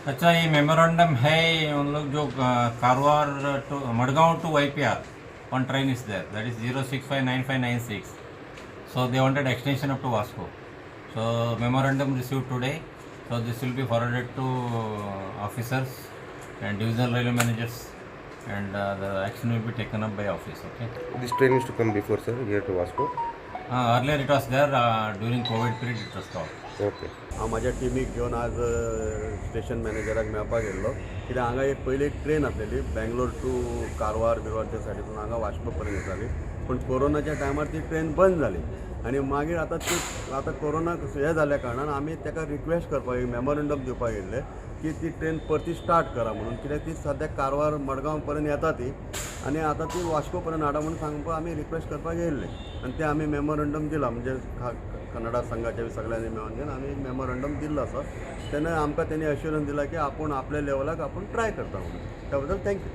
अच्छा, ये मेमोरेंडम है. उन लोग जो Karwar to Madgaon to YPR, one train is there, that is 0659596. So they wanted extension up to Vasco. So memorandum received today. So this will be forwarded to officers and divisional railway managers, and the action will be taken up by office. Okay. This train used to come before, sir, here to Vasco. Earlier it was there. During COVID period it was stopped. Okay. हांव म्हाज्या टिमीक घेवन आज station मॅनेजराक मेळपाक येयल्लो, कित्याक हांगा एक पयली एक ट्रेन आसलेली, बेंगलोर टू कारवार बिरवार त्या सायडीसून हांगा वास्को पर्यंत येताली. पूण कोरोनाच्या टायमार ती ट्रेन बंद जाली आनी मागीर आतां ती आतां कोरोना हें जाल्या कारणान आमी ताका रिक्वेस्ट करपाक, एक मेमोरंडम दिवपाक येयल्ले की ती ट्रेन परती स्टार्ट करा म्हणून, कित्याक ती सद्याक कारवार मडगांव पर्यंत येता ती आनी आतां ती वास्को पर्यंत हाडा म्हणून सांगपाक आमी रिक्वेस्ट करपाक येयल्ले. आनी ते आमी मेमोरंडम दिला, म्हणजे कन्नडा संघाच्या बी सगळ्यांनी मेळोन घेवन आमी एक मेमोरंडम दिल्लो आसा. तेन्ना आमकां तेणी अश्युरन्स दिला की आपूण आपल्या लेवलाक आपूण ट्राय करता म्हणून. त्या बद्दल thank you.